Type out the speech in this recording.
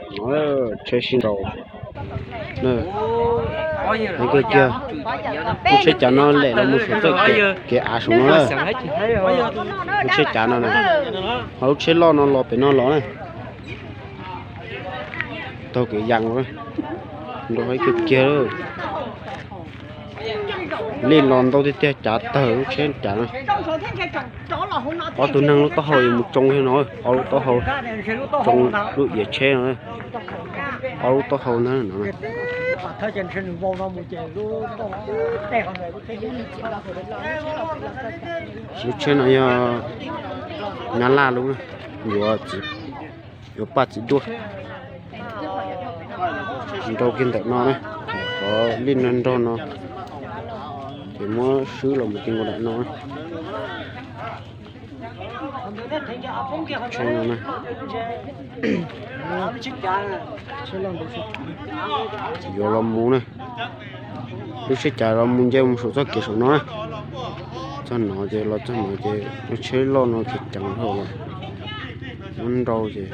Tsheb sib nraus. Kawg kiag, lub tsheb cav no lem los mus saum txoj kev av saum no na. Lub tsheb cav no na, ho lub tsheb loj no los pem no los na. Taug kev yas, nrau heev kawg kiag. Lij los ntau tiag tiag, cav tawg lub tsheb cav no. Ob tug neeg lub taub hau yuav mus tsoo no, ob lub taub hau tsoo lub iav tsheb no. Ob lub taub hau ntag no. Lub tsheb no yog nyab laj lub, yuav, yuav paj txiv duaj. Nrau kiag ntawm no na, qhov lij no nrog no, ces muab swb los mus ti nkaus nram no. Tsheb no na, yuav los mus na. Lub tsheb cav los mus nce mus saum txoj kev saum no na. Txog no ces los txog no ces lub tsheb loj no ces ceev dhau lawm, muab nrau ces